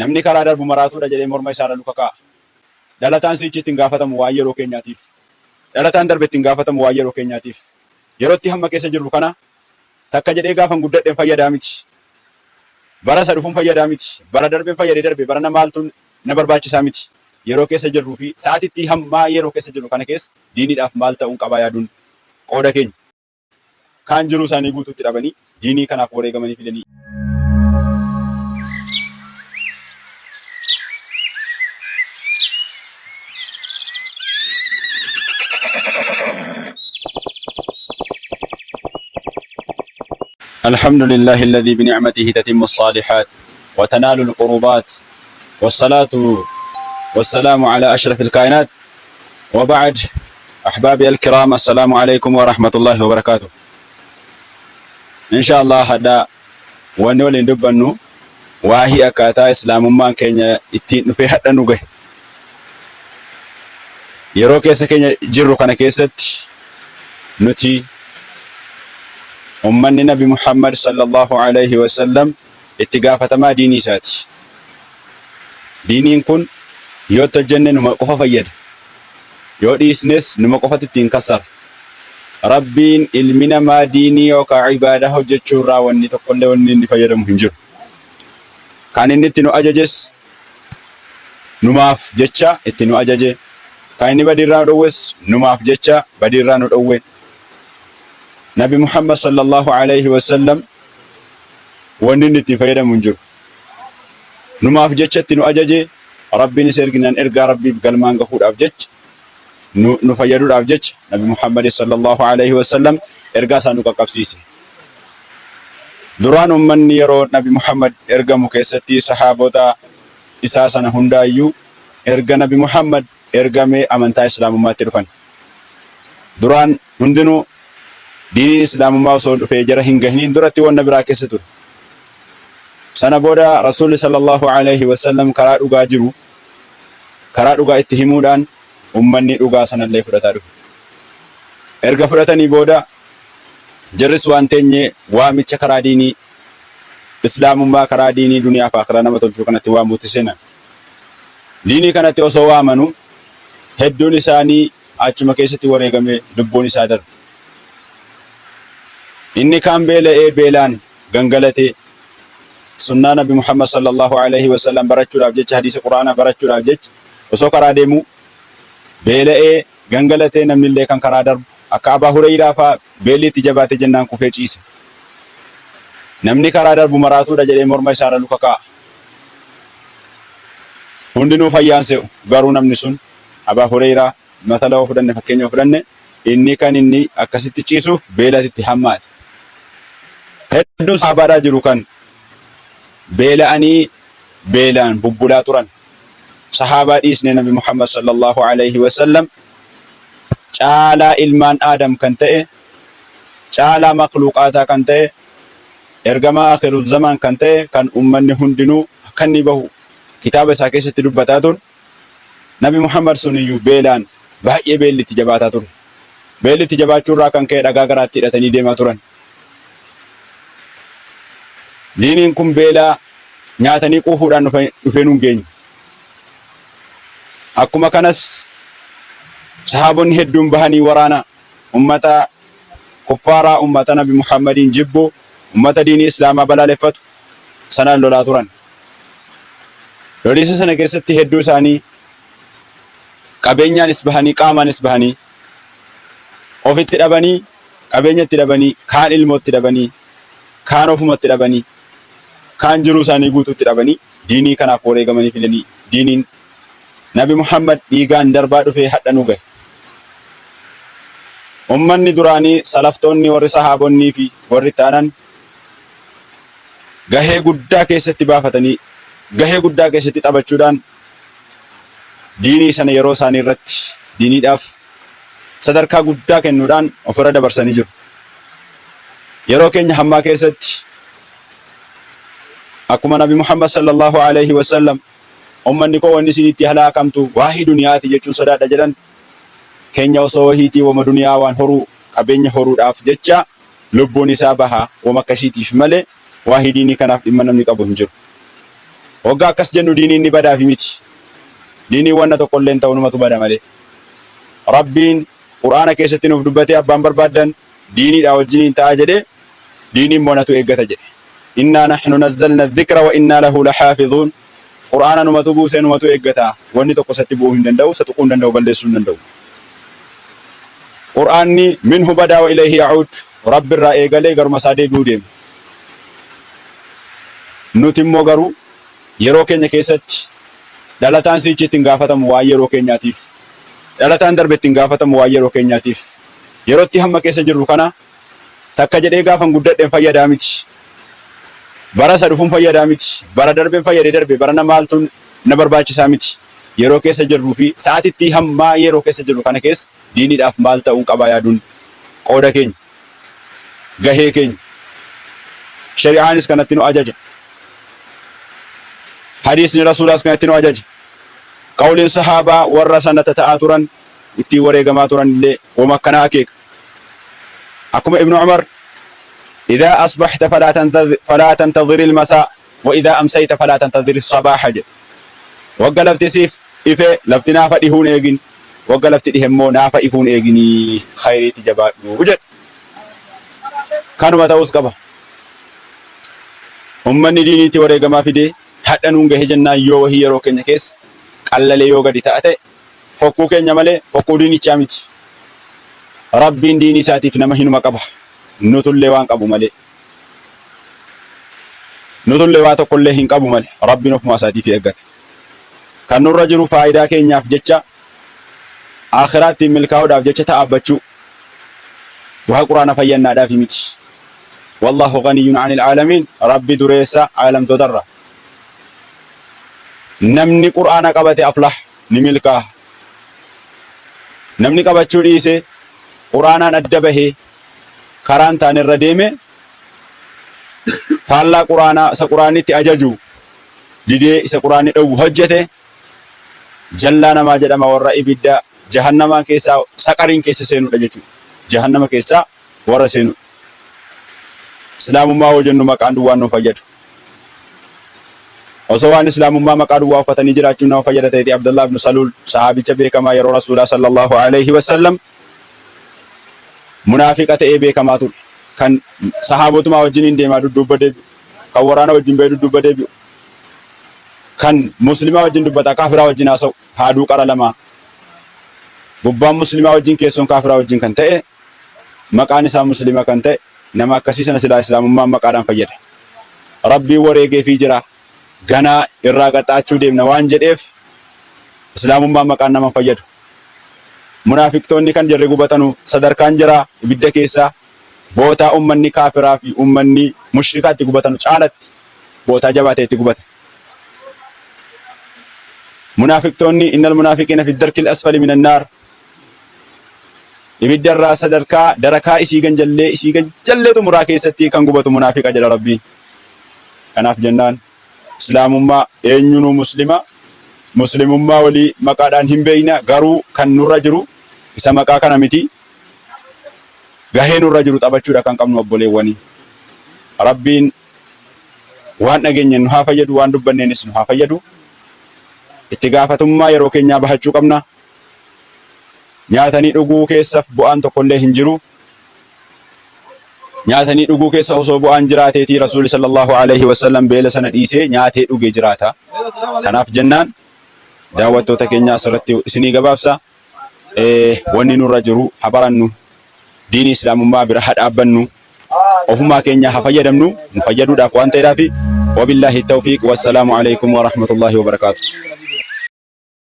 Namni karaa darbu maraatuudha jedhee morma isaarra luka kaa'a. Dhalataan siichi itti hin gaafatamu waan yeroo keenyaatiif. Dhalataan darbe itti hin gaafatamu waan yeroo keenyaatiif. Yerootti hamma keessa jirru kana takka jedhee gaafan guddadhen fayyadaa miti. Bara isa dhufuun fayyadaa miti. Bara darben fayyadee darbe barana maaltu na barbaachisaa miti. Yeroo keessa jirruu fi sa'aatittii hammaa yeroo keessa jirru kana keessa diiniidhaaf maal ta'uun qabaa yaaduun qooda keenya. Kaan jiruu isaanii guutuutti dhabanii diinii kanaaf wareegamanii fidanii. الحمد لله الذي بنعمته تتم الصالحات وتنال القربات والصلاة والسلام على أشرف الكائنات وبعد أحبابي الكرام السلام عليكم ورحمة الله وبركاته إن شاء الله هذا wanni waliin dubbannu waahii akkaataa islaamummaan keenya ittiin dhufee hadha nu gahe yeroo keessa keenya jirru kana keessatti nuti ummanni nabi Muhammad sallallahu alaihi wasallam itti gaafatamaa diinii isaati. Diiniin kun yoo itti hojjenne numa qofa fayyada. Yoo dhiisnes numa qofatu ittiin kassara. Rabbiin ilmi namaa diinii yookaan ibaadaa hojjechuu irraa wanni tokkollee wanni inni fayyadamu hin jiru. Kan inni itti nu ajajes numaaf jecha itti nu ajaje. Kan inni badiirraa nu dhowwes numaaf jecha badiirraa nu dhowwe. Nabi Muhammad sallallahu alaihi wasallam wanni inni ittiin fayyadamu hin jiru. Numaaf jecha itti nu ajaje, Rabbiin isa erginaan ergaa Rabbiif galmaan gahuudhaaf jecha nu, nu fayyaduudhaaf jecha Nabi Muhammad sallallahu alaihi wasallam ergaa isaa nu qaqqabsiise. Duraan ummanni yeroo Nabi Muhammad ergamu keessatti sahaabota isaa sana hundaayyuu erga Nabi Muhammad ergamee amantaa Islaamummaatti dhufan. Duraan hundinuu diiniin Islaamummaa osoo dhufee jara hin gahiniin duratti wanna biraa keessa ture. Sana booda Rasuulli sallallahu alaihi wasallam karaa dhugaa jiru karaa dhugaa itti himuudhaan ummanni dhugaa sanallee fudhataa dhufe. Erga fudhatanii booda jarris waan teenye waamicha karaa diinii Islaamummaa karaa diinii duniyaa fi akhiraa nama tolchuu kanatti waamuutti seenan. Diinii kanatti osoo waamanu hedduun isaanii achuma keessatti wareegamee lubbuun isaa darbe. Inni kaan beela'ee beelaan gangalatee sunnaa Nabi Muhammad sallallahu alaihi wasallam barachuudhaaf jecha hadiisa Qur'aanaa barachuudhaaf jecha osoo karaa deemuu beela'ee gangalatee namnillee kan karaa darbu akka Abaa Hureyraa faa beelli itti jabaate jennaan kufee ciise. Namni karaa darbu maraatuudha jedhee morma isaarra luka kaa'a. Hundinuu fayyaan se'u garuu namni sun Abaa Hureyraa matala yoo fudhanne fakkeenya yoo fudhanne inni kan inni akkasitti ciisuuf beelati itti hammaate. Hedduun sahaabaadhaa jiru kan beela'anii beelaan bubbulaa turan. Sahaabaa dhiisnee Nabi Muhammad sallallahu alaihi wasallam caalaa ilmaan Aadam kan ta'e caalaa makhluuqaataa kan ta'e ergamaa akhiru zamaan kan ta'e kan ummanni hundinuu akka inni bahu kitaaba isaa keessatti dubbataa ture. Nabi Muhammad suniyyuu beelaan baay'ee beelli itti jabaataa ture. Beelli itti jabaachuu irraa kan ka'e dhagaa garaatti hidhatanii deemaa turan. Diiniin kun beelaa nyaatanii quufuudhaan dhufee nun geenye. Akkuma kanas sahaabonni hedduun bahanii waraana ummata kuffaaraa ummata Nabi Muhammadiin jibbu ummata diinii Islaamaa balaaleffatu sanaan lolaa turan. Loliisa sana keessatti hedduu isaanii qabeenyaanis bahanii qaamaanis bahanii ofitti dhabanii qabeenya itti dhabanii kaan ilmootti dhabanii kaan ofumatti dhabanii kaan jiruu isaanii guutuutti dhabanii diinii kanaaf wareegamanii fidanii diiniin Nabi Muhammad dhiigaan darbaa dhufee hadha nu gahe. Ummanni duraanii salaftoonni warri sahaabonnii fi warri itti aanan gahee guddaa keessatti baafatanii gahee guddaa keessatti taphachuudhaan diinii sana yeroo isaanii irratti diiniidhaaf sadarkaa guddaa kennuudhaan ofirra dabarsanii jiru. Yeroo keenya hammaa keessatti akkuma Nabi Muhammad sallallahu alaihi wasallam ummanni koo wanni isin itti halaakamtu waahii duniyaati jechuun sodaadha jedhan keenya osoo wahiitii wama duniyaa waan horuu qabeenya horuudhaaf jecha lubbuun isaa baha wama akkasiitiif malee waahii diinii kanaaf dhimma namni qabu hin jiru. Hoggaa akkas jennu diiniin ni badaafi miti. Diiniin wanna tokkollee hin ta'u numatu bada malee. Rabbiin Qur'aana keessatti nuuf dubbatee abbaan barbaaddan diiniidhaa wajjiniin ta'aa jedhe diinii immoo natu eeggata jedhe. Innaa nahnu nazzalna dhikra wa innaa lahu lahaafizuun. Qur'aana numatu buusee numatu eeggata. Wanni tokko isatti bu'uu hin danda'u, isa tuquu hin danda'u, balleessuu hin danda'u. Qur'aanni minhu badaa wa ilayhi ya'uud. Rabbi irraa eegalee garuma isaa deebi'uu deema. Nuti immoo garuu yeroo keenya keessatti dhalataan siichi itti hin gaafatamu waan yeroo keenyaatiif. Dhalataan darbe itti hin gaafatamu waan yeroo keenyaatiif. Yerootti hamma keessa jirru kana takka jedhee gaafan guddadhen fayyadaa miti. Bara isa dhufuun fayyadaa miti. Bara darben fayyadee darbe barana maaltu na barbaachisaa miti. Yeroo keessa jirruu fi sa'aatittii hammaa yeroo keessa jirru kana keessa diiniidhaaf maal ta'uun qabaa yaaduun qooda keenya. Gahee keenya. Shari'aanis kanatti nu ajaja. Hadiisni Rasuulaas kanatti nu ajaja. Qawliin sahaabaa warra sana tata'aa turan ittiin wareegamaa turan illee wama akkanaa akeeka. Akkuma Ibnu Umar Idaa asbahta falaa tantadhiril masaa wa idaa amsayta falaa tantadhiri sabaaha jedhe. Wagga lafti siif ife lafti naafa dhihuun eegin, wagga lafti dhihe immoo naafa ifuun eeginii khayriitti jabaadhu jedhe. Kanuma ta'uus qaba. Ummanni diiniitti wareegamaa fidee hadha nuun gahe jennaan yoo wahii yeroo keenya keessa qallalee yoo gadi ta'a ta'e fokkuu keenya malee fokkuu diinichaa miti. Rabbiin diinii isaatiif nama hinuma qaba. Nutullee waan qabu malee. Nutullee waa tokkollee hin qabu malee. Rabbiin ofumaa isaatiif eeggata. Kan nurra jiru faayidaa keenyaaf jecha aakhiraa ittiin milkaa'uudhaaf jecha ta'aabbachuu. Waa quraana fayyannaadhaaf miti. Wallaahu ghaniyyun anil aalamiin. Rabbi dureessa aalamtootarra. Namni qur'aana qabate aflah ni milkaa'a. Namni qabachuu dhiise qur'aanaan adda bahee karaa hin taane irra deeme faallaa qur'aanaa isa qur'aanni itti ajaju didee isa qur'aanni dhowwu hojjete jallaa namaa jedhama warra ibidda jahannamaa keessaa saqariin keessa seenuudha jechuudha. Jahannama keessaa warra seenuudha. Islaamummaa hoo jennu maqaan duwwaan nu fayyadu. Osoo waan Islaamummaa maqaa duwwaa uffatanii jiraachuun nama fayyada ta'eeti Abdallah ibn Saluul sahaabicha beekamaa yeroo Rasuulaa sallallahu alaihi wasallam munaafiqa ta'ee beekamaa ture. Kan sahaabotumaa wajjiniin deemaa dudduubba deebi'u, kan waraana wajjin bahee dudduubba deebi'u, kan muslimaa wajjin dubbataa kaafiraa wajjin haasa'u, haaduu qara lamaa, gubbaan muslimaa wajjin keessoon kaafiraa wajjin kan ta'e, maqaan isaa muslima kan ta'e nama akkasii sana silaa islaamummaan maqaadhaan fayyada. Rabbiin wareegeefii jira ganaa irraa qaxxaachuu deemna waan jedheef islaamummaan maqaan nama hin fayyadu. Munaafiqtoonni kan jarri gubatanu sadarkaan jaraa ibidda keessaa bootaa ummanni kaafiraa fi ummanni mushrikaa itti gubatanu caalatti bootaa jabaa ta'e itti gubata. Munaafiqtoonni innal munaafiqiina fi darkil asfali minan naar Ibidda irraa sadarkaa darakaa isii ganjallee isii ganjallee xumuraa keessatti kan gubatu munaafiqa jedha Rabbiin. Kanaaf jennaan Islaamummaa eenyunuu muslima muslimummaa walii maqaadhaan hin beekna garuu kan nurra jiru isa maqaa kana miti gahee nurra jiru taphachuudha kan qabnu obboleewwanii. Rabbiin waan dhageenyeen nu haa fayyadu waan dubbanneenis nu haa fayyadu. Itti gaafatummaa yeroo keenyaa bahachuu qabna. Nyaatanii dhuguu keessaf bu'aan tokkollee hin jiru. Nyaatanii dhuguu keessa osoo bu'aan jiraateetii Rasuulli sallallahu alaihi wasallam beela sana dhiisee nyaatee dhugee jiraata. Kanaaf jennaan daawwattoota keenya asirratti isinii gabaabsa. Wanni nurra jiru haa barannu. Diinii Islaamummaa bira haa dhaabbannu. Ofumaa keenya haa fayyadamnu. Nu fayyaduudhaaf waan ta'eedhaafi. Wabillaahi tawfiiq. Wassalaamu alaikum warahmatullaahi wabarakaatuh.